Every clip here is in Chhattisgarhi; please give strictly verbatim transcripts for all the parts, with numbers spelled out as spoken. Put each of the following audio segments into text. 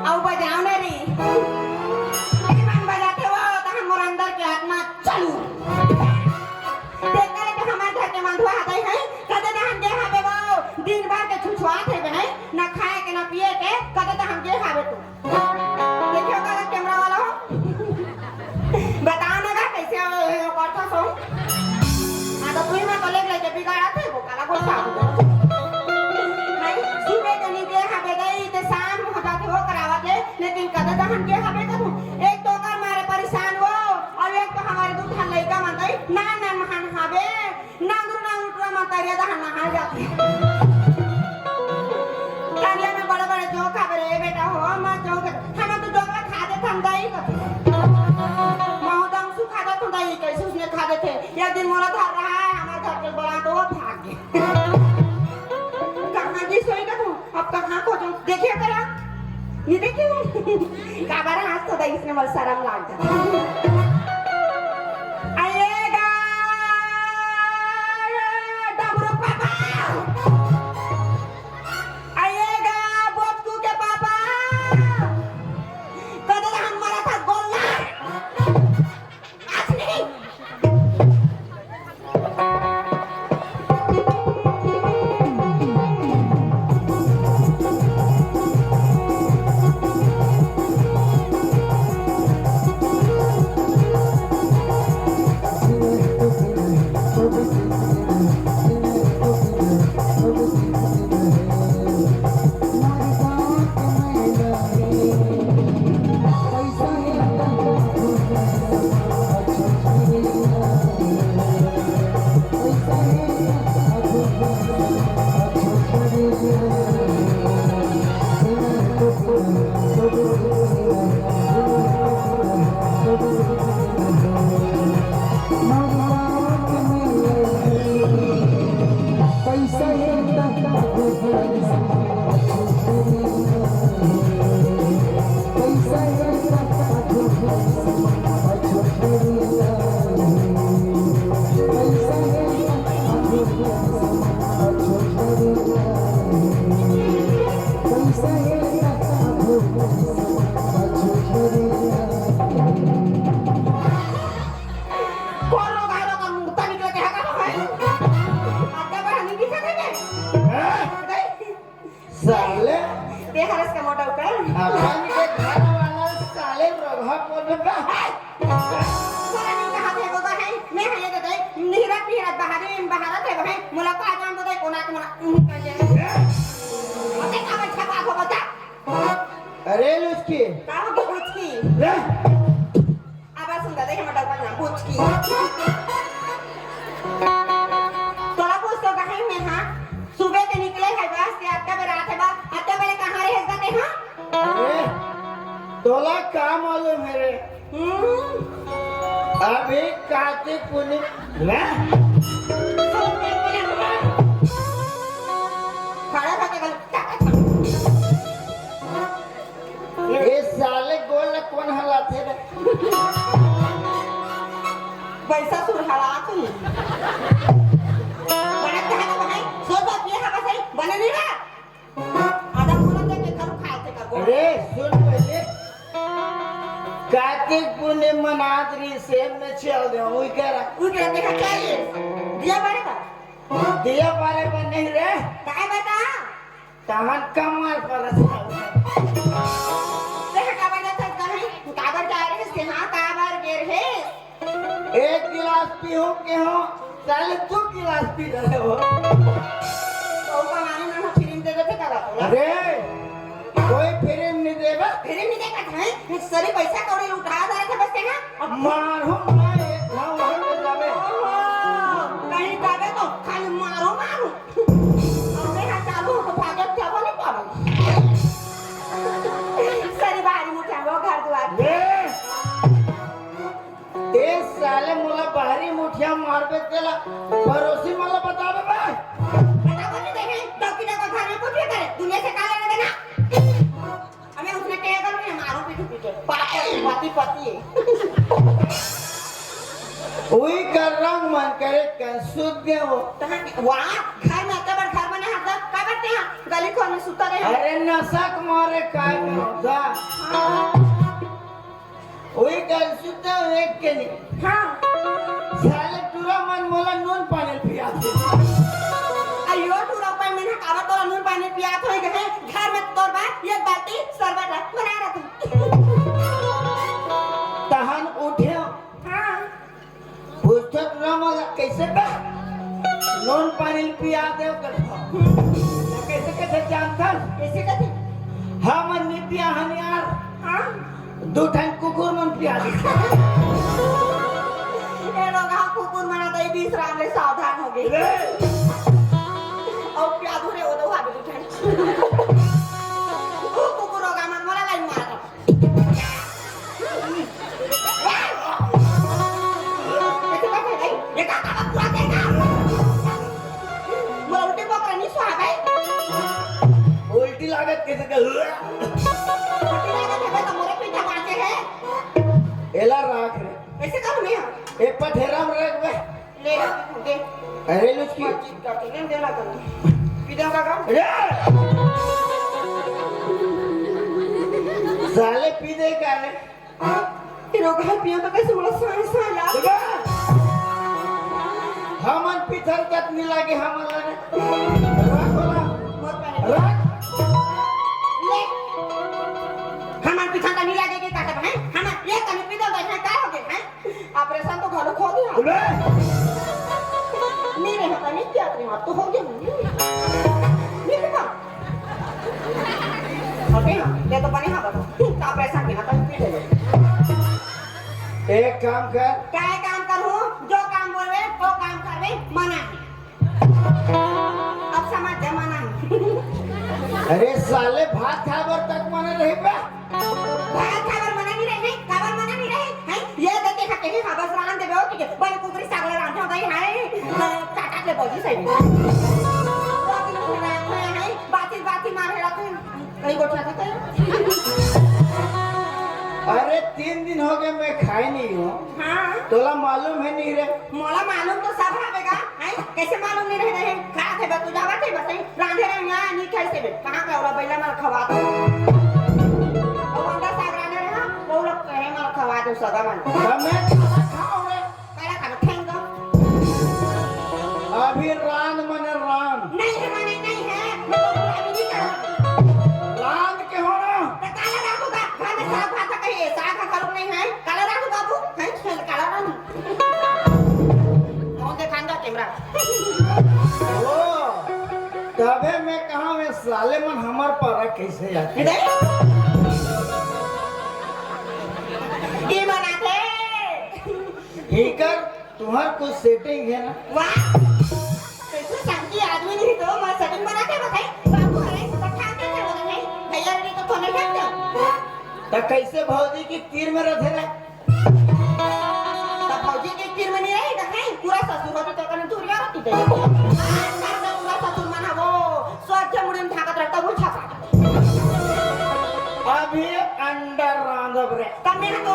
अउ बजाओ ना रे। ए मन बजाथे वो, तहन मोर अंदर के आत्मा चालू। तेकर ले तो हमर घर के मंधुआ हदई है, कदे तहन गे हाबे वो, दिन भर के छुछुआत हे बे, ना खाए के ना पिए के, कदे तहन गे हाबे तू। देखियो का कैमरा वाला हो। बताओ ना गा, कैसे हो, हो करथस हो? हाँ, तो तुही मन तो लेग लेके बिगाड़त हे, वो काला गोठा। भाई, सुबह के निकले हाबे दई, ते शाम हो जाथे, वो करावत हे, लेकिन कदे तहन गे हाबे कदू। एक तो ओकर मारे परेशान वो, अउ एक तो हमर दू ठन लइका मन दई, नान नान महान हाबे। नांगरू नांगरू टूरा मन तरिया दहा नहाए जाथे। तरिया में बड़े बड़े जोंक हाबे रे बेटा हो, मैं जोंक, हम तो जोंक ला खा देथन दई कथे। महू दंगसू खा देथन दई, कैसे उसने खा देथे। एक दिन मोला धर रहा है, हमर घर के बड़ा तो वो भाग गे। कहाँ गिस होही कथों, अब कहाँ खोजों, देखे करा। ये देखियो। काबर हंसत दई, इसने मोला शरम लाग जाथे। आइएगा, डमरू पापा। आइएगा, बोचकू के पापा। कदे हम मरा था गोल्ला। कोन रोगहा रोगहा मुर्दा निकले के हगा है? आगे बढ़ा नहीं दिखा दे बे। हैं? साले। ते हरस के मोटा ऊपर। अपन के घर वाला साले रोगहा बोल रहा है। साला नहीं कहा थे वो तो है, मैं है ये तो दे, निहरत निहरत बहारे में बहारत हे बहन, मोला का जान दो दे, कोना के मोला, उम, कर दे। अबे का बच्चा बात हो बता? अरे लुचकी। का हो गया लुचकी? ले। अब सुन दे, देख मोटा ऊपर ना, बुचकी। तोला पूछ तो कहे में, हाँ? सुबह के निकले है बस, ये अतका बेरा आथे बा, अतका बेरा कहाँ रहे जाते, हाँ? ए, तोला का मालूम है रे? हम्म। अभी कार्तिक पूर्णिमा, ना? खड़ा खड़ा कर, ए साले गोल ला कोन हलाथे रे? पैसा सुरहलात ही। बनत कहा ना भाई, सोच बात ये हवा सही, बने नहीं रहा। आधा बोला तो के करू खाए थे का बोल। अरे, सुन पहले। कार्तिक पूर्णिमा मनात रही, सेब में चल दे, उई करा। उई करा देखा चाहिए। दिया बारे का? दिया बारे पर नहीं रे। काय बता? तहन कमर पर रस। ते काबर जात हस कहीं? काबर जा रहे से? हाँ, काबर गे रहे? एक गिलास पीहूं के हो, साले दू गिलास पी रहे हो। तो कमाने में हम फिल्म दे देते का बात होला? अरे, कोई फिल्म नहीं देबा। फिल्म नहीं देखा था, हैं? सरी पैसा कौड़ी उठा जा रहे थे बस के ना। अब मारू मैं एक घाव हट जावे। ओहो, कहीं जावे तो खाली मारू, मारू। अबे हाँ चालू हो तो भागत जाबो नहीं पाबो। सरी बाहरी मुठा वो घर दुआर। ए! ए साले मोला बाहरी मुठिया मारबे तेला पड़ोसी मन ला बताबे बे। बताबो नहीं देखे, डॉक्टर का घर में कुछ भी करे, दुनिया से का लेना देना? अबे उसने क्या करूँ मैं, मारो पीटू पीटे। पापा की पति पति है। उही कर रंग मन करे कर सुध गए वो। तहाँ के, वाह, घर में अतना बड़ घर बने हाथ का करते हैं, गली खोर में सुता रहे। अरे नशा के मारे काय करो जा। हाँ। उही कर सुता एक के नहीं। हाँ। साले टूरा मन मोला नून पानी पिया दे। अयो टूरा पानी में काबर तोला नून पानी पिया थोई गए, घर में तोर बा एक बाल्टी शरबत रख, बना रख। तहन उठे। हाँ। पूछत रह मोला, "कैसे बा? नून पानी पिया देव कर।" कैसे, कैसे जानथस? कैसे, कैसे? हमन नी पिया हन यार। हाँ। दू ठन कुकुर मन पिया दे। ए लोग, हाँ, कुकुर मन तो ई बीस राम ले सावधान हो गए। रे। और पिया दू रे, वो दो हाथ दू ठन। ओ कुकुर होगा मन, मोला लाइन मारा। ये का, का, का पूरा देगा? मोला उल्टी पकड़ा नहीं सुहा भाई। उल्टी लागत कैसे कर? उल्टी लागत है, तो मोरे पीछा बाजे है। एला राख रे। ऐसे करूँ मैं? ए पठेरा में रख बे। ले, दे। अरे लुचकी। मस्जिद का, ले, दे ना करूँ। पीदा का काम? अरे! साले पी दे का रे? फिर वो घर पियो तो कैसे बोला, साए, साए ला। देखा? हमन पिथर तक नहीं लागे, हमन लागे। रख बोला। मत पहले। रख। ले। हमन पिथर तक नहीं लागे के काटब है? हमन ये तनी पी दो, तो इसमें क्या हो गया है? ऑपरेशन तो घलो खो दिया। अबे! नहीं रहे, पता नहीं क्या करे, अब तो हो गया। नहीं पता। अबे, ये तो बने हाँ बाबू। तो ऑपरेशन के ना, तो पीट ले। एक काम कर। क्या काम करूँ? जो काम बोलवे, वो काम करवे, मना है। अब समझ जा, मना है। अरे साले, भात खाए बर तक मना रही बे। भात खाए बर मना नहीं रहे, काबर मना नहीं रहे, हैं? ये देखे खा के ही हाँ, बस रांध देबे, ओ, ठीक है। बने कुकरी साग ला रांधे हो गई, हाय। चाटा के बोली सही। दो किलो रांध में, हाय। बाती, बाती मार हेरा तू। कहीं गोठिया था कहीं? अरे, तीन दिन हो गए मैं खाए नहीं हूँ। हाँ। तोला मालूम है नहीं रे? मोला मालूम तो सब हवे गा, हैं? कैसे मालूम नहीं रह रहे? खात हे बस, तू जावत हे बस, हैं? रांधे रहे यहाँ, नहीं खाई से बे। कहाँ का ओला बैला मन खवा दो। और अंडा साग रांधे रहे, वो लोग कहे मन खवा दो सगा मन। तब मैं खाना खाओ रे। काला खाना खाएंगा। अभी रांध मने रांध। नहीं है, मने नहीं है। मैं तो बुरा भी नहीं करूँ। रांध के हो ना? तो काला रांधू का, घर में साग भात का कहिए, साग का घरों नहीं है। काला रांधू बाबू, हैं? काला रांधू। कौन दिखाएंगा कैमरा? ओ, तबे मैं कहा, मैं साले मन हमर पर कैसे आते? ये बनाते। इकर तुहर कुछ सेटिंग है ना? वाह! कैसे शांति आदमी नहीं तो मैं सेटिंग बना के बताई। बाबू है, तो ठाक के बोले है। भैया नहीं तो फोन नहीं करते। तो कैसे भौजी की तीर में रखे रहे? तो भौजी की तीर में नहीं रहेगा, है? पूरा ससुर होती तो कने दूरिया रहती थे। आजकल का पूरा ससुर मन है वो, स्वच्छ मुड़ी में झांकत रहता, वो छापा। अभी अंडा रांधब रे। तब मैं तो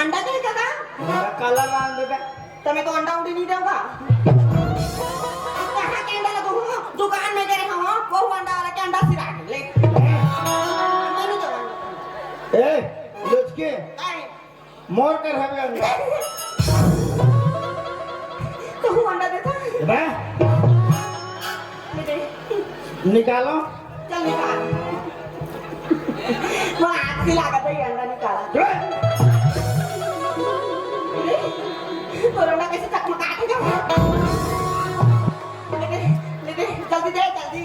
अंडा दे दादा। त मैं तो अंडा उंडी नहीं देवँव। कहाँ के अंडा ला दूहूँ? दुकान में गे रहेंव, वो अंडा वाला के अंडा सिरा गे। ले। मैं नहीं देवँव अंडा। ए, लुचकी। काय? मोर कर हवे अंडा। तो हूँ अंडा देता। बे। ले दे। निकालो। चल निकाल। वो हाथ से लागत है, ये अंडा निकाला। बे। तो अंडा कैसे चकमकात है? ले दे, ले दे, जल्दी दे, जल्दी।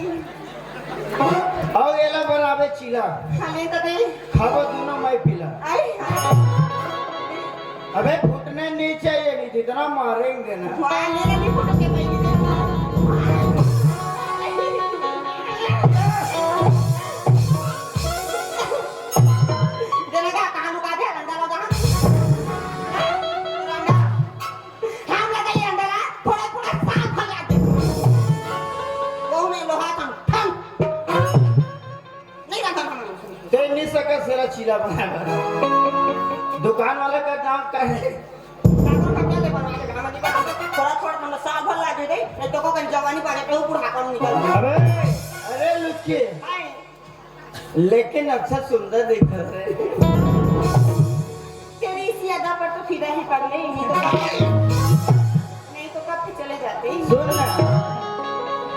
अउ एला बनाबे चीला। हाँ, ले तो दे। खाबो दूनों मैं पीला। आई, हाँ। अबे फूटने नहीं चाहिए, नहीं जितना मारेंगे ना। हाँ, ले ले, नहीं फूटने चाहिए। देने का कहाँ लुका दे, रंडा लगा। रंडा। हम लगे ये अंडा ला, थोड़ा, थोड़ा साफ कर लाते। वो में लोहा था, ठन। नहीं रहता था। ते नहीं सका सेरा चीला बनाबे। दुकान वाला का नाम का है? काका का क्या ले बनवा ले, गाना निकाल। थोड़ा, थोड़ा मतलब साल भर लागे दे, नहीं तो को कहीं जवानी पाके, तो बुढ़ापा में निकल। अबे, अरे लुच्चे। हाय। लेकिन अच्छा सुंदर दिखत है। तेरी इसी अदा पर तो फिदा है पगले, नहीं तो कब, नहीं तो कब के चले जाते। सुन ना,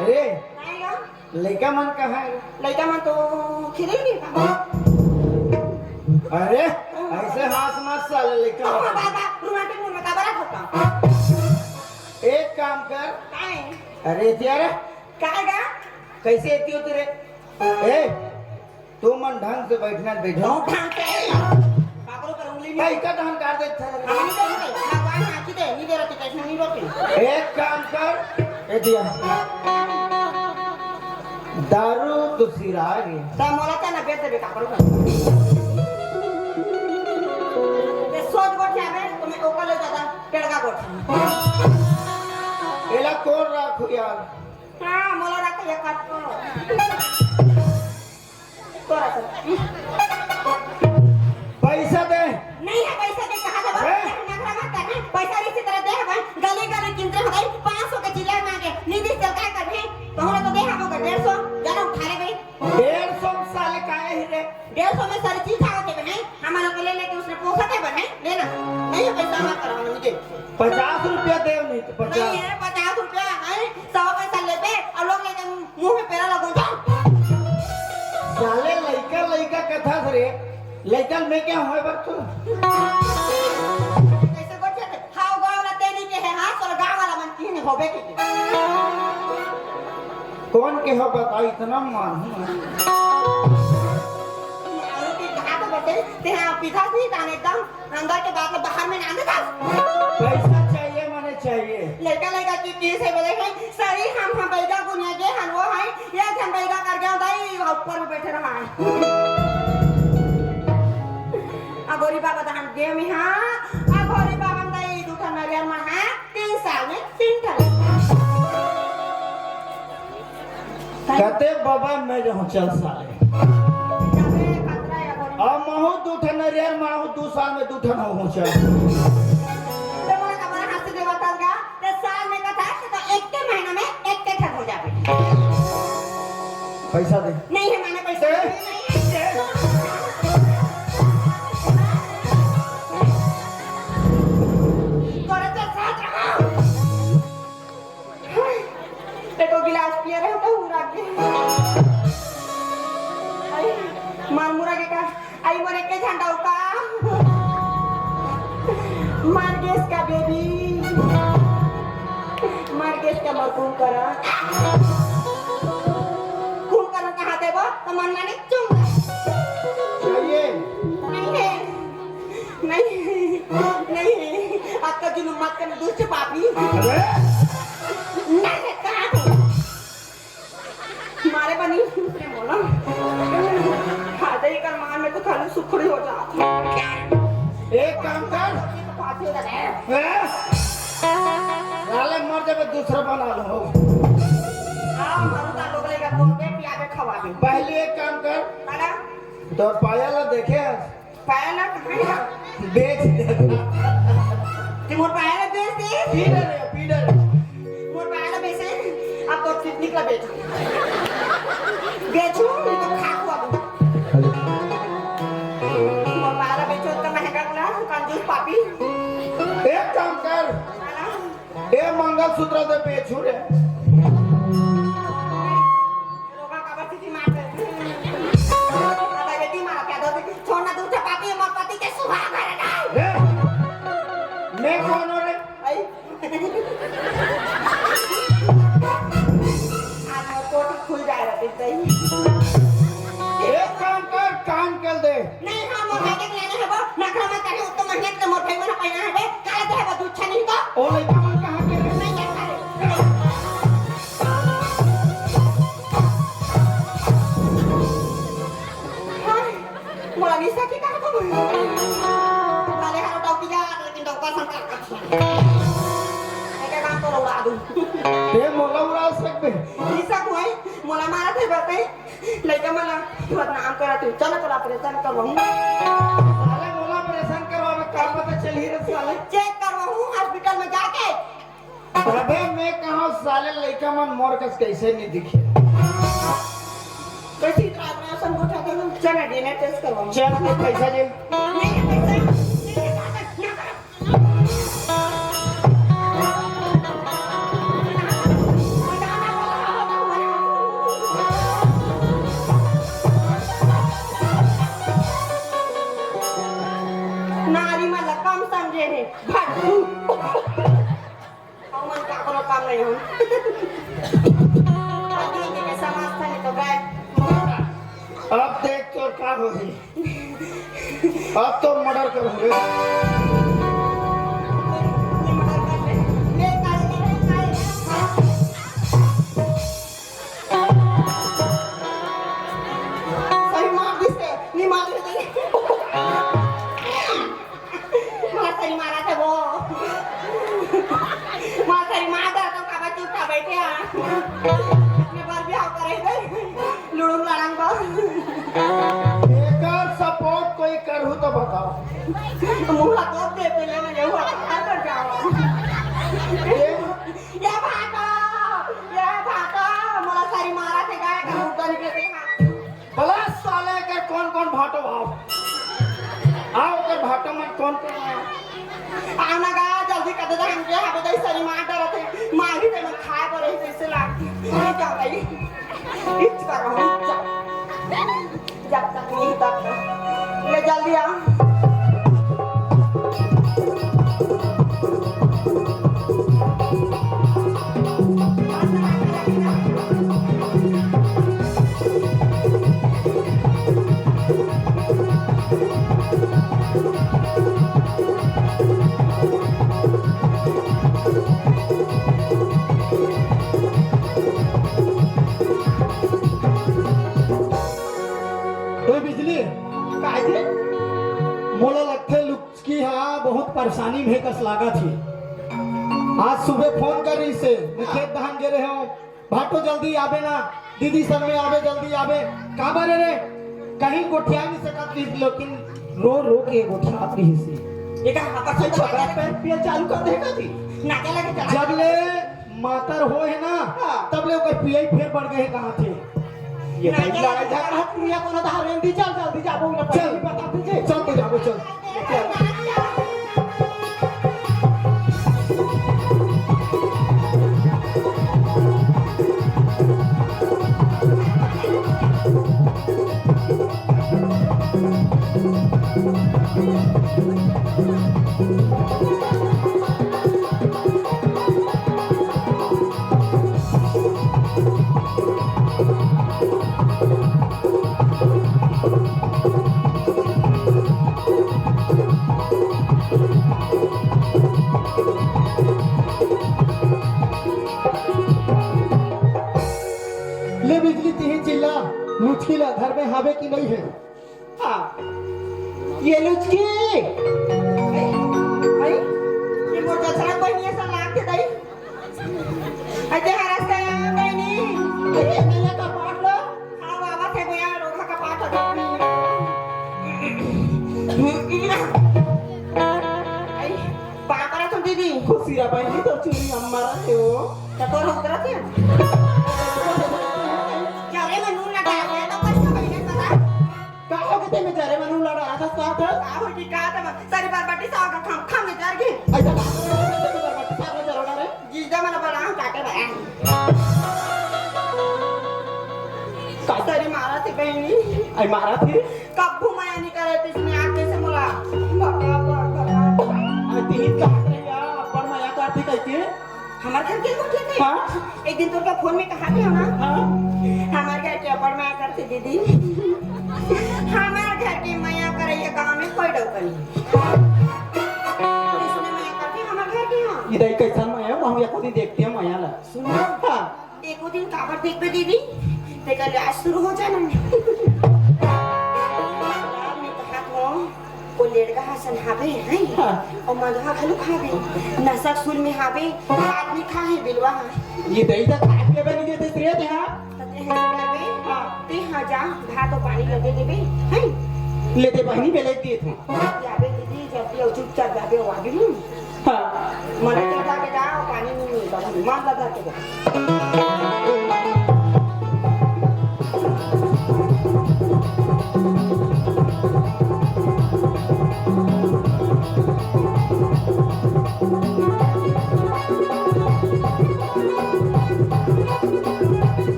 अरे, आएगा? लइका मन कहाँ है? लइका मन तो खेले नहीं था। अरे, ऐसे हाथ मत साले लइका। बाबा, romantic mood में का बड़ा होता। एक काम कर। काहे? अरे, तेरा काहे गा? कैसे एती होती रे? ए, तुमन ढंग से बैठना, बैठो। बहुत ढंग से। काकरो पर उंगली नहीं। भाई, का ढंग कर देता है? हम नहीं देते, भगवान आँखी दे, नहीं दे रहती, कैसे नहीं रोती? एक काम कर, ए दिया। दारू तो सिरा गई। तो मोला क्या ना बेच देबे काकरो पर? ये सोच गोठियाबे, तो मैं ओकर ले ज्यादा टेड़गा गोठिया। एला कौन राखू यार? हाँ, मोला रख ये कर तो। तोरा से। पैसा दे। नहीं है पैसा दे, कहाँ देबो? हैं? नखरा मत कर, हैं? पैसा इसी तरह दे हवे, गली गली किनते हवे, पाँच सौ के चिल्ला मांगे, निधि से काय करबे? तोहरा तो दे हवे डेढ़ सौ, जाना उठा ले भाई। डेढ़ सौ में साले काहे ही रे? डेढ़ सौ में सारी चीज आवत है बहन, हमारा को ले लेके उसने पोसा है बहन, लेना। नहीं है पैसा, मत करो, हम नहीं दे। पचास रुपया दे, नहीं तो पचास। नहीं है, पचास रुपया है, सौ पैसा लेबे, और लोग लेके मुंह में पेरा लगो, जाओ। साले लइका, लइका कथा रे, लइका में क्या होए बर तू? कैसे गोठिया थे? हाव गाँव वाला तेनी के है, हाँ, तोर गाँव वाला मन की नहीं होबे के। कौन के हो बता, इतना मानहूँ मैं। आलू की घात बटे, ते हाँ पीठा सी तान एकदम अंदर के बात बाहर में ना दे दस। पैसा चाहिए, माने चाहिए। लइका लइका की की से बोले है, सरी हम हम बैगा गुनिया के हन वो है, ये हम बैगा कर गया दाई, ऊपर में बैठे रहा है। अघोरी बाबा धाम गे में हाँ, अघोरी बाबा दाई दू ठन नरियर में हाँ, तीन साल में तीन ठन। कते बबा मैं जो चल साले। जाबे खतरा या बोल। अब महू दू ठन नरियर, महू दू साल में दू ठन हो चल। ते मोला कपड़ा हाथ से देवा तल गा, ते साल में कथा है, तो एक के महीना में एक के ठन हो जाबे। पैसा दे। नहीं है, माने पैसा दे। नहीं है। तोरे तो साथ रहा। एको गिलास पिए रहे तो हूँ रात के। आई, मार मुरा के का, आई मोर एक झंडा उका। मार गैस का बेबी, मार गैस का मरकूम करा। खून करा कहाँ देबो? तो मन माने चुंगा। चाहिए। नहीं है। नहीं, नहीं, आपका जुलूम मत करना, दुष्ट पापी। अरे! नहीं, कहाँ थे? मारे बनी, उसने बोला। खाते ही कर मार में तो खाली सुखड़ी हो जाती। एक काम कर। फांसी हो जाता है। हैं? साले मर जाबे, दूसरा बना लो। आओ, मरू ता लोग लेगा, बोल दे, पिया दे, खवा दे। पहले एक काम कर। बड़ा? तो पायल देखे? पायल ना कहाँ है? बेच दे। ते मोर पायल बेच दे। पी ले रे, पी ले रे। मोर पारा बेचे, अब तो पिकनिक ला बेच। बेचू, नहीं तो खा को अब। मोर पारा बेचो तो महंगा वाला, कंजूस पापी। एक काम कर, ए मंगलसूत्र दे बेचू रे। रोगा का बस इसी मार दे। अब बेटी मार क्या दो? छोड़ना दूसरे पापी, मोर पति के सुहाग है ना। ए, मैं कौन हो रे? आई। आज मोर कोठी खुल जाए रहा, देख गई। एक काम कर, कान कल दे। नहीं, हाँ, मोर भाई के लेने है वो, नखरा मत करे, उत्तम महीने के मोर भाई मना पहना है बे, काला दे है वो, दूध छनी तो। ओ लइका मन कहाँ के रे? नहीं, नहीं, नहीं। हाँ। मोला निशा की कहा था? भले हर डौकी जा, लेकिन डौका संग कर कर। एके काम तो उड़ा दूं। ते मोला उड़ा सकबे। निशा कोई मोला मारा थे बते। लइका मन ला बदनाम करा तू। चल तोला ऑपरेशन करवाऊं। साले मोला ऑपरेशन करवावे का पता चली रे साले। चेक करवाऊं हॉस्पिटल में जाके। अबे मैं कहा साले लइका मन मोर कस कैसे नहीं दिखे। कैसी तो आदमी ऐसा मोटा था ना। चल डीएनए टेस्ट करवाऊं। चल अपने पैसा दे। नहीं पैसा। नहीं पैसा। नारी मन ला कम समझे हे। भट। हमन का कोनो काम नहीं होन। अभी के समाज था नहीं तो गए। अब देख तोर का होही। अब तो मर्डर करूंगे। ये मर्डर कर ले। ले काहे करे, काहे करे? सही मार दिस के, नहीं मार दिस के। मार सही मारा थे वो। मार सही मार दे तो काबा चुप का बैठे हैं। अपने बार भी आओ करे थे। लुड़ुम लड़ंग बा। एकर सपोर्ट कोई करहु तो बताओ। मुंह हाथ दे पहले मैं ये हुआ कहाँ कर जाओ। ये ये भाटो, ये भाटो, मोला सरी मारा थे गाय का मुद्दा निकले थे हाथ। बला साले के कौन कौन भाटो आओ। आओ के भाटो में कौन कौन आओ। आना गा जल्दी कर दे हम के हाबे दई सरी मार डरत है। मारी ते मैं खाए पर ही कैसे लाग। नहीं जाओ भाई। इच कर रहा हूँ, इच। जब तक नहीं तब तक। ले जल्दी आ। ए बिजली, काहे? मोला लगथे लुचकी हा बहुत परेशानी में कस लागत हे। आज सुबह फोन कर रही से, मैं खेत धान गे रहे हूँ, भाटो जल्दी आबे ना, दीदी संग में आबे, जल्दी आबे। काबर रे? कहीं गोठिया नहीं सकत रही, लेकिन रो रो के गोठियात रही से। ये का हाथ से अच्छा, छोटा बड़ा पेन पिए चालू कर देगा जी। ना क्या लगे चला। जब ले मातर होय हे ना, हाँ। तब ले ओकर पियई फेर बढ़ गे हे कहाथे। ये नहीं, भाई लड़ाई झगड़ा है, दुनिया को ना धार रही, चल जल्दी जाबो ना, चल। पहले बता दीजिए। चल तो जाबो, चल। क्या बहिनी, तोर चुरी अम्मा रहे हो? त तोर उतरत हे? जरे में नून लगा दे, त कैसे बहिनी बता? का हो गे ते में जरे में नून लगा रहा था, साथ है? का हो जी, का त सरी बरबट्टी साग खम, खम में जर गे। ऐसा बात नहीं है, सरी बरबट्टी साग में जरो ना रे। जीजा मन बड़ा हम काटे बड़ा। का सरी मारा थे बहिनी? आई मारा थे? कब्बू मया नहीं करे, तो इसने आके से मोला भगा, भगा, भगा। आई तीन का रही है, अपन मया करती कैसे? हमार घर के लोग थे। हाँ? एक दिन तोर का फोन में कहा थे ना? हाँ? हमार घर के अपन मया करते दीदी। हमार घर के मया करे ये गांव में कोई डौका नहीं। इसने मया करते हमार घर के, हाँ। इधर कैसा मया, वहाँ या खुद ही देखते हैं मया ला। सुनो। हाँ। एको दिन काबर देखबे दीदी, तेकर ले आज शुरू हो जाना। रात में कहा को, को लेड़गा हसन हावे, हैं? हाँ। और मधुआ घलुक हावे। नशक सुन में हावे, आदमी खा है बिलवा हा। ये दही तो खाए पिए नहीं देते तेरे ते, हाँ? ते हैं करबे, हाँ। ते हाँ जा, भात और पानी लगे देबे, हैं? ले दे बहिनी, मैं ले देत हूँ। जाबे दीदी, जब भी चुपचाप जाबे, वो आगे नहीं। हाँ। मन लगा के जा, पानी नहीं मिलता, मन लगा के जा।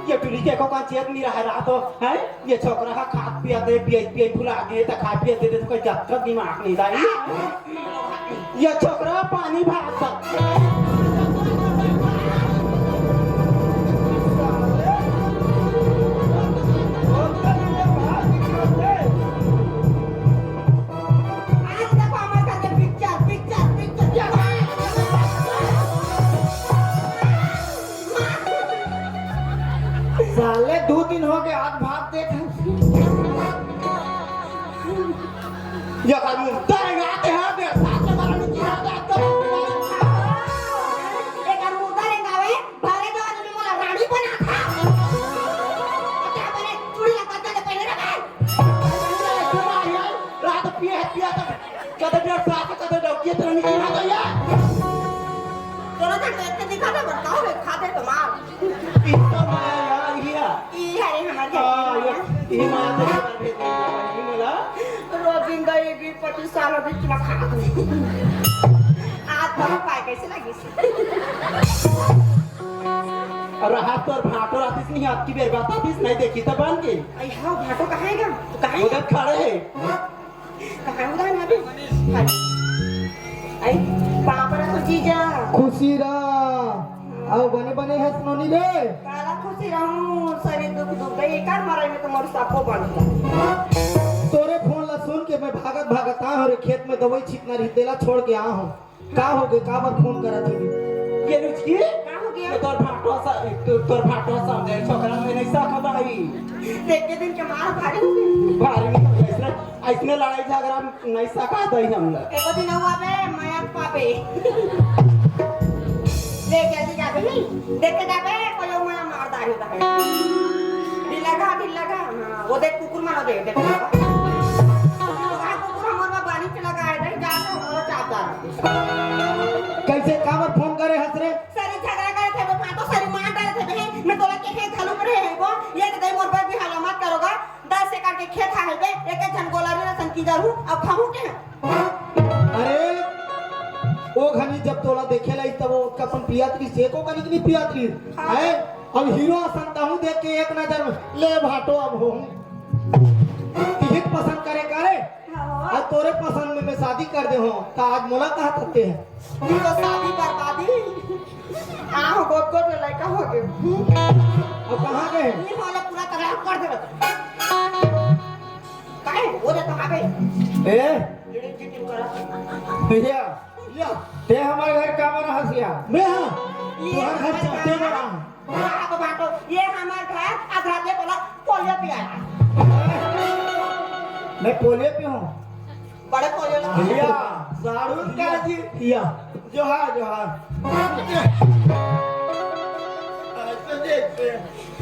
ये टुरी देखो का चेत नहीं रहा, रहा तो, हैं? ये छोकरा हा खात पियत हे, पियत, पियत भुला गे, त खात पियत दे दे, तो कोई जब तक दिमाग नहीं लाई। ये छोकरा पानी भात सा। आज तक हमारे साथे पिक्चर, पिक्चर, पिक्चर। साले दो दिन हो गए, आज भात देख। ये कर मुंह, तेरे आते हैं, मेरे साथ में मारा नहीं किया, तो आपको एक मुंह तेरे गावे, भरे जो आदमी मोला रानी बना था। क्या बने, चूड़ी लगा के पहले रखे। रात पिए है, पिया था। कदे डेढ़ साल से कदे डौकिया तेरा नहीं किया था यार। दोनों जन तो इतने दिखा दे, बताओ रे, खा दे तो मार। इतना माया यार, ये। ई हरे हमार घर की हाँ, माया। ये, ये माया तो हमार घर की माया, ये मिला। रोज दिन गई भी पच्चीस साल अभी चुना खा दो। आज बाबा पाए कैसे लगी? और हाथ तोर भाटो रातीस नहीं, आपकी बेर बतातीस नहीं देखी तो बन के। आई हाँ, भाटो कहाँ है गा? तू कहाँ है? उधर खड़े है। कहाँ उदान हवे? हरे। आई, पाँव परत हो जीजा। खुशी रह। अउ बने बने हस नोनी रे। काला खुशी रहूं, शरीर दुख दुख गई, एकर मरई में तो मोर सपो बन गया। तोरे फोन ला सुन के मैं भागत भागत आ हूँ रे, खेत में दवाई छीटना रही, तेला छोड़ के आ हूँ। का हो गए, काबर फोन करत हवे? ये रुचि? का हो गया? ये तोर भाटो सा, तो, तोर भाटो सा, छोकरा में नहीं साखा भाई। देख के दिन के मार भारी हो गई। भारी नहीं, ऐसने, ऐसने लड़ाई झगड़ा नहीं सका दई हम लोग। एको दिन हुआ बे, मया पाबे। ले जल्दी जाबे नहीं। देख के जाबे, कोई मया मार दाही दाही। ढीला गा, ढीला गा। हाँ, वो देख कुकुर मारो दे, देख। वहाँ कुकुर हमर में बानी चला गया है, नहीं जाता हमारा चाहता। कैसे काबर फोन करे हस रे? सरी झगड़ा करे थे, मैं तो सरी मार डाले थे, मैं तोला के है घलुक रहे है वो, ये तो दई मोर बर भी हला मत करोगा। दस एकड़ के खेत आहे बे, एक एक झन गोलारी रसन की जरू, अब खाहू के? अरे, ओ घनी जब तोला देखे लाई तब वो कसन पियात रही, से को कनी नहीं पियात रही, हाँ। है? अब हीरो असन ताहू देख के एक नजर में, ले भाटो अब हो। तिहित पसंद करे करे, हाँ। अब तोरे पसंद में मैं शादी कर दे हो, तो आज मोला कहा थते है? ये तो शादी बर्बादी। आहो, गोद गोद में लड़का हो गए। अब कहाँ गए? ये वाला पूरा तरह कर दे। काहे? वो दे तो आवे। ए? ये चिटिंग करा। भैया, या। ते हमारे घर का बना हंसिया? मैं हाँ। ये तुम्हारे घर हमारे चाहते घर बना। बाप बाटो, ये हमार घर आधा दे बोला, पोलियो पियाला। मैं पोलियो पीहूँ। बड़े पोलियो ला। भैया, साढ़ू का जी। या। जोहार, जोहार।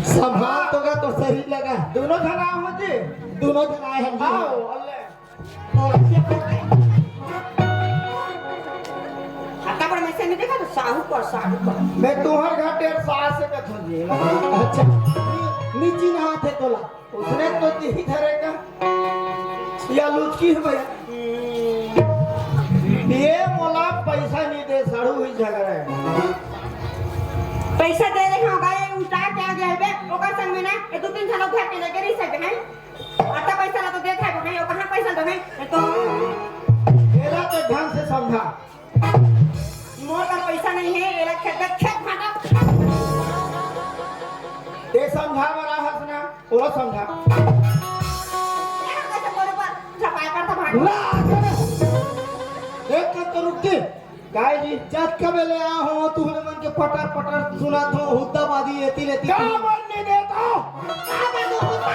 संभाल तो का तो सही लगा। दोनों झन आए हो जी? दोनों झन आए हैं जी। आओ, अल्ले। आता बड़ मैं से नहीं देखा तो साहू पर, साहू पर। मैं तुहर घर डेढ़ साल से कथो जी। अच्छा, नी-, नीची नहात है तोला। उसने तो यही धरे का। या लुचकी है भैया। ये मोला पैसा नहीं दे, साढ़ू ही झगड़ा है। पैसा दे रहे हो गए, उल्टा क्या गया बे? ओकर संग में ना, ये दो तीन साल घर के लेके रही सकते हैं। आता पैसा ला तो देत है, नहीं, ओकर पैसा दो है, ये तो एला तो ढंग से समझा। मोर का पैसा नहीं है, एला खेत में खेत फाटा। ते समझा बड़ा हंसना, वो समझा। कैसे बोले पर झपाया करता भाग। ला, एक तो रुक के। काय जी? जतका बेले आ हो, तुहरे मन के पटर पटर सुनत हो, हुद्दाबाजी एती लेती। का मन नहीं देता? का बात हो हुद्दा?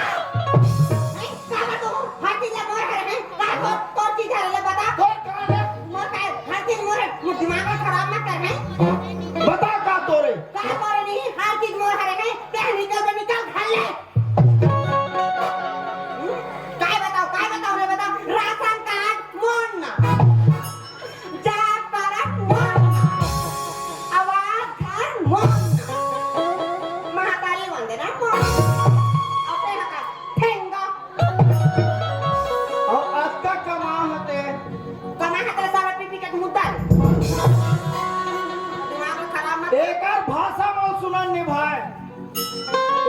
नहीं, का बात हो? हर चीज ला मोर हरे नहीं, का हो? तोर चीज हरे ले बता। तोर का रे? मोर का है? हर चीज मोर है। मोर दिमाग ला खराब मत कर, नहीं? बता का तोरे? का तोरे नहीं, हर चीज मोर हरे नहीं। ते निकल बे, निकल घर ले। हम्म? काय बताओ, काय बताओ रे, बताओ। राशन कार्ड मोर ना। जात पारत मोर ना, आवास घर मोर ना, महतारी वंदना मोर ना, अउ तें हा का ठेंगा। अउ अतका कमा हते। कमा हते साला पी पी के मुद्दा रे। दिमाग खराब मत। एकर भाषा मोला सुनन नहीं भाई।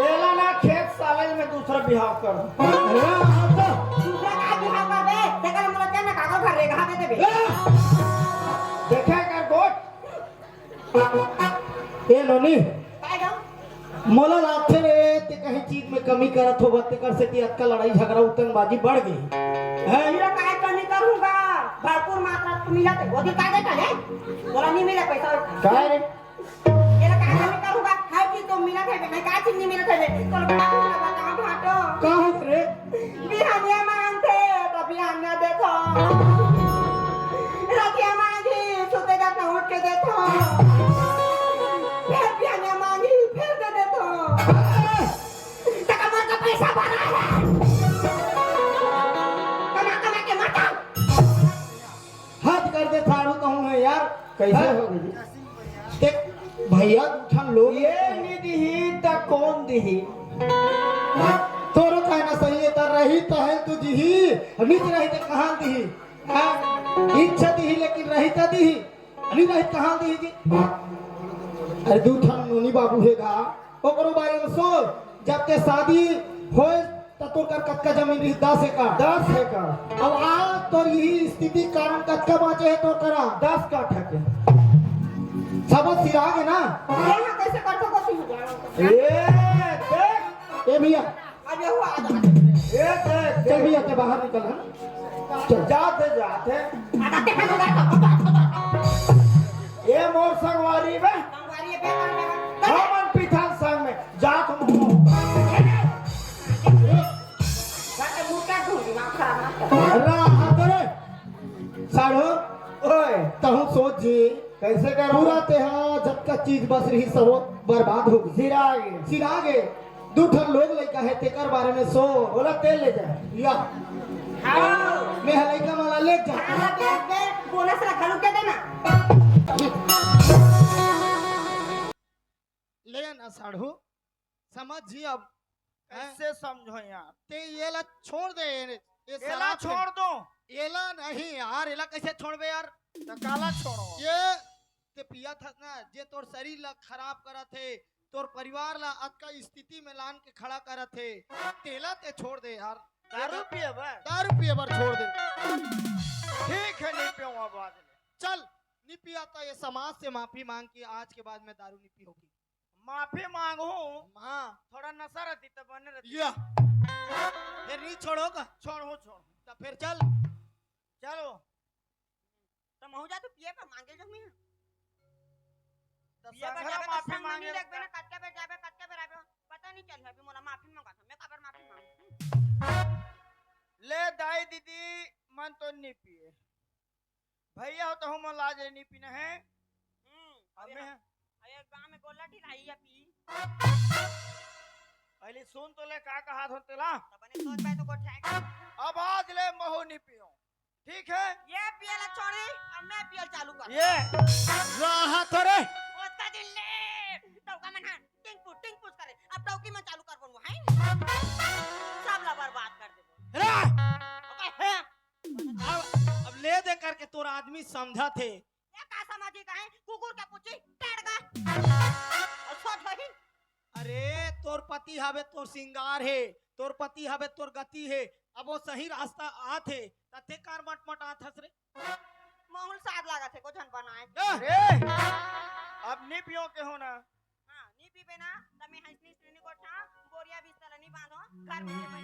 एला ना खेत साले में दूसरा बिहाव कर। अरे, हाँ तो। दूसरा का बिहाव कर बे? तेकर मोला चल ना कागल घर रे, कहाँ दे देबे? ए! देखे कर गोट। ए नोनी, काय गाँव? मोला लागथे रे, ते कहीं चीज में कमी करत होबे, तेकर सेती अतका लड़ाई झगड़ा उतंगबाजी बढ़ गई। हैं? पूरा काय कमी करूँगा? भरपूर मात्रा में मिलत है। वो दिन का देखा है? बोला नहीं मिला पैसा। काय रे? एला का कमी करूँगा? हर चीज तो मिलत है, मैं का चीज नहीं मिलत है? तोर बाबू ला बता भाटो। का हो रे? बिहनिया मांगथे, तो बिहनिया देथो। रतिया मांगी, सुते जात ना उठ के देथो। फिर बिहनिया मांगी, फिर दे देथो। त कमर का पैसा भरा है। कमा, कमा के मर जाओ। हद कर दे साढ़ू कहूँ मैं यार। कैसे हो गई? देख भैया, हम लोग ये नहीं दिही त कौन दिही? तोरो कहना सही है, त रही त है तू दिही, नित रही त कहाँ दिही? हाँ? इच्छा दिही लेकिन रही त दिही, नहीं रही कहाँ दिही जी? अरे दू ठन नोनी बाबू हे गा, ओकरो बारे में सोच। जब ते शादी होए त तोर कर कतका जमीन रही? दस एकड़। दस एकड़। अब आज तोर यही स्थिति कारण कतका बाँचे हे तोर करा? दस कट्ठा के। सब सिरा गे ना? ये यहाँ कैसे कर सको तू? ए, देख। ए भैया। अब ये हुआ आ जा। ए, देख, चल देख। भैया, ते बाहर निकल, हाँ? चल। जाते, जाते। आ, जाते हैं, जाते हैं। ए मोर संगवारी बे। संगवारी बे, संगवारी बे। हमन पिथन संग में जात हूँ। अरे, मुर्गा ढूंढ, दिमाग खराब मत कर। अरे, हाथ रे। साढ़ू, ओए। तहूँ सोच जी। कैसे करो? पूरा तेहा जतका चीज बस रही, सब बर्बाद हो गई। सिरा गे। सिरा गे। दू ठन लोग लइका है, तेकर बारे में सोच। बोला, तेल ले जा। या। हाँ। मैं ह लइका वाला ले जा। हाँ, दे, दे, बोनस ला घलू के देना। ले ना साढ़ू, समझ जी अब। हैं? कैसे समझो यार? ते ये ला छोड़ दे, ये, ये एला शराब छोड़ के। दो। एला नहीं यार, एला कैसे छोड़बे यार? तो काला छोड़ो। ये ते पिया था ना, जे तोर शरीर ला खराब करत हे, तोर परिवार ला अतका स्थिति में लान के खड़ा करत हे, तेला ते छोड़ दे यार। दारू पिए बर? दारू पिए बर छोड़ दे। ठीक है, नहीं पीऊंगा बाद में। चल, नहीं पिया तो ये समाज से माफी मांग के आज के बाद में दारू नहीं पियोगी। माफी मांगू। हाँ। थोड़ा नशा रहती तो बने रहती। या। फिर नहीं छोड़ोगा? छोड़ू, छोड़ू। तो फिर चल। चलो। तो महू जा तू पिए का मांगे जो मैं। तो पिए का संघरा जाबे तो माफी संग में मांगे नहीं देखबे ना, कतके बेर जाबे, कतके बेर आबे, पता नहीं चल अभी मोला माफी मांगा था, मैं काबर माफी मांगू? ले दाई दीदी मन तो नी पिए, भैया हो तहू मन लाज ले नी पीना हे। हम्म, अब अबे मैं हम, अबे गाँव में गोला ढिलाई या पी। पहले सुन तो ले का कहा थों तेला। तब बने सोच पाए तो गोठिया के। अब आज ले महू नी पियो, ठीक है? ये पियला छोड़ी, अब मैं पियल चालू कर। ये रहा तो रे। ओतका दिन ले डौका मन हा टिंग पुट, टिंग पुट करे, अब डौकी मन चालू कर बनवा है। सब ला बर्बाद कर देबो। रे। ओके, हाँ। अब, अब ले दे करके तोर आदमी समझा थे। ये का समझी कहे? कुकुर के पूछी, टड़का। और सोच वही। अरे, तोर पति हवे तोर सिंगार हे, तोर पति हवे तोर गति हे। अब वो सही रास्ता आत हे, त ते कार मटमट आत हस रे। महू ल साध लागत हे, को झन बनाए। ए! अरे, अब नी पियो के हो ना। हाँ, नी पीबे ना, त मैं हंसनी श्रेणी गोठा, बोरिया बिस्तर नी बांधो, घर में से बन।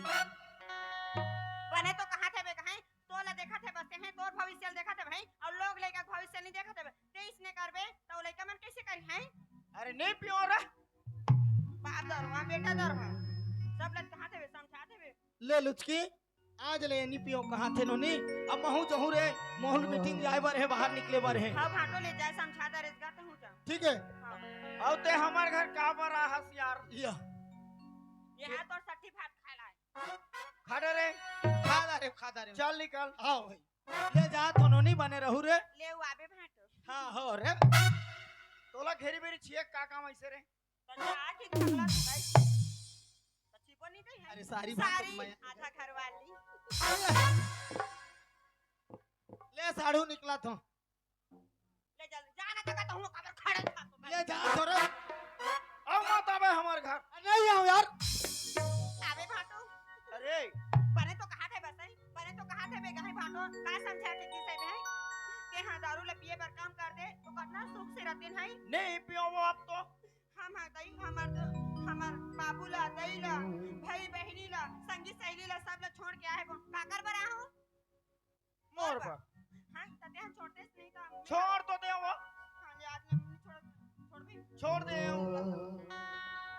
बने तो कहा थे बे कहे, तोला देखत हे बस, तेहे तोर भविष्य ल देखत हे भाई, अउ लोग लइका के भविष्य नइ देखत हे। ते इसने करबे, त ओ लइका मन कइसे करही? अरे नइ पियो रे। बाप दरुहा, बेटा दरुहा, सब ल कहात हे बे, समझात हे बे। ले लुचकी, आज ले नइ पियो कहात हे नोनी। अब महू जहूँ रे, महू ल मीटिंग जाय बर हे, बाहर निकले बर हे। हाँ भाटो ले जाय, समझा दे रेसगा तहूँ जा। ठीक हे। हाँ। अउ ते हमर घर काबर आहस यार? या। ये हा तोर सट्ठी भात खाय ला आय। खा डरे। खा डारे, खा डारे। चल निकल। हाँ भाई। ले जा, थोनो नी बने रहू रे। ले वो आबे भाटो। हाँ, हो रे। तोला घेरी बेरी छिए का काम अइसे रे? तो जा, ठीक झगड़ा तो भाई। तो छिपो नहीं दे है। अरे सारी बात तो सारी मैं आधा घर वाली। ले साढ़ू निकला थो। ले जा, जा ना तो कहता हूँ, काबर खड़े था तो मैं। ले जा, छोरा। आओ मत आबे हमर घर। नहीं आओ यार। आबे भाटो। अरे। बने तो कहा थे बस, बने तो कहा थे बे, कहे भाटो, का समझा के किसे बे? के हाँ, दारू ले पिए बर काम कर दे, तो कितना सुख से रहते हैं। नहीं पियो वो अब तो। हम हाँ दई, हमर तो, हमर बाबू ला, दई ला, भाई बहिनी ला, संगी सहेली ला, सब ला छोड़ के आए वो। काकर बर आहो? मोर बर। हाँ, त तेहा छोड़ देस नहीं त हम छोड़ तो दे वो। हाँ, ले आज ले मम्मी छोड़, छोड़ भी। छोड़ दे वो।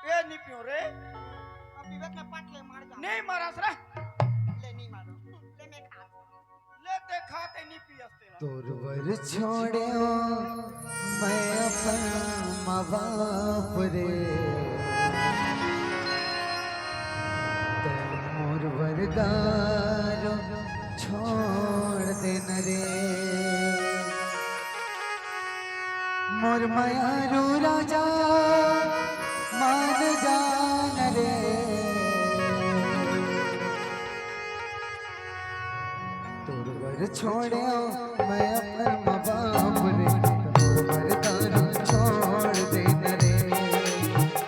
ए, नी पियो रे। अब विवेक ने पट ले, मार जा। नहीं मारस रे। ले, नहीं मारो। ले, मैं खा। ले, ते खा, ते नी पियस तेला। तोर बर छोड़ेंव मैं अपन माँ बाप रे। तैं मोर बर दारू छोड़ दे न रे। मोर मयारू राजा मान जा न रे। तोर बर छोड़ेंव मैं अपन माँ बाप रे, तोर बर दारू छोड़ दे न रे।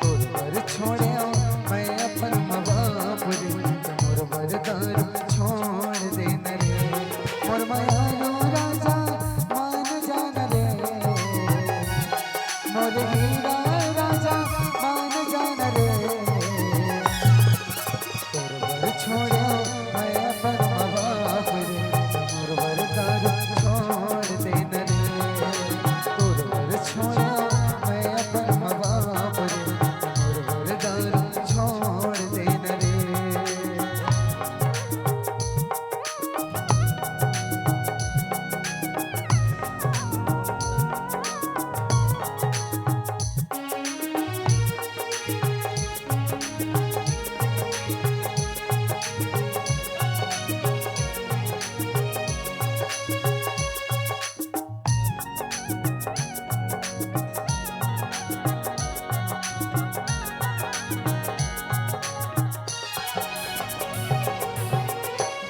तोर बर छोड़ेंव मैं अपन माँ बाप रे, तोर बर दारू छोड़ दे न रे। मोर मयारू राजा मान जा न रे। मोर हीरा राजा मान जा न रे। तोर बर छोड़ेंव मैं अपन माँ बाप रे, मोर बर दारू छोड़ दे न रे। तोर बर छोड़ेंव मैं अपन माँ बाप रे, मोर बर दारू छोड़ दे न रे।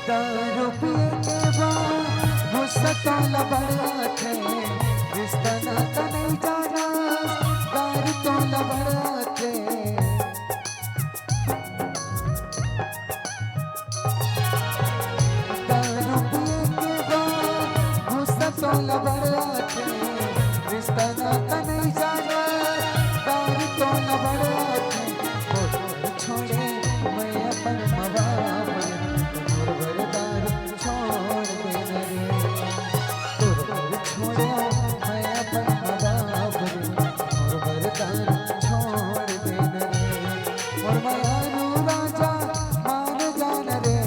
दारू पिए के बाद गुस्सा तोला बढ़थे, रिश्ता नाता नहीं जाना, दारू तोला बढ़थे। दारू पिए के बाद गुस्सा तोला बढ़थे, रिश्ता नाता नहीं जाना, दारू तोला बढ़थे। छोड़े मैं अपन माँ बाप रे, तोर बर दारू छोड़ दे न रे। तोर बर छोड़े मैं अपन माँ बाप रे, तोर बर दारू छोड़ दे न रे। मोर मयारू राजा मान जा न रे।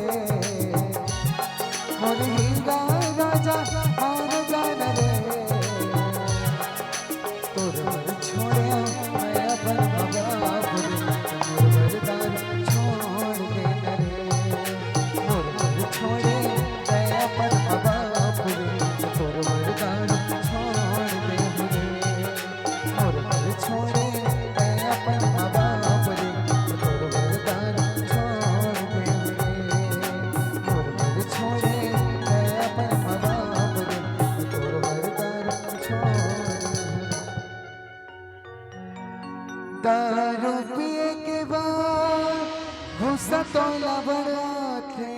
बढ़ाथे।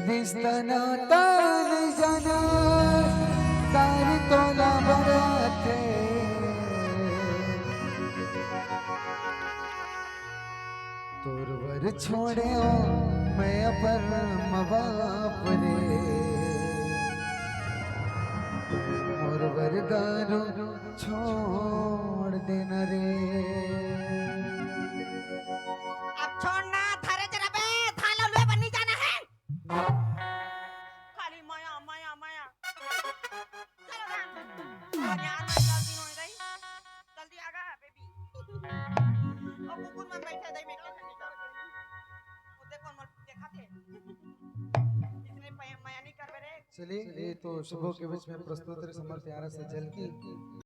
रिश्ता नाता जाना तार तोला बढ़ाथे। तोर बर छोड़े मैं अपन माँ बाप रे, मोर बर दारू छोड़ देना रे। अब छोड़ना, थारे जरा बे, थाला लुए बनी जाना है। खाली माया, माया, माया। चलो ना। और यार, मैं जल्दी होने गई। जल्दी आ गा, बेबी। ओ कुकुर मन बैठे दई में। ओ देखो, मोर देखा थे। इसने पय-, माया नहीं करबे रे। चलिए, ये तो शुभो के बीच में प्रस्तुत रहे हमारे प्यारा से झलकी।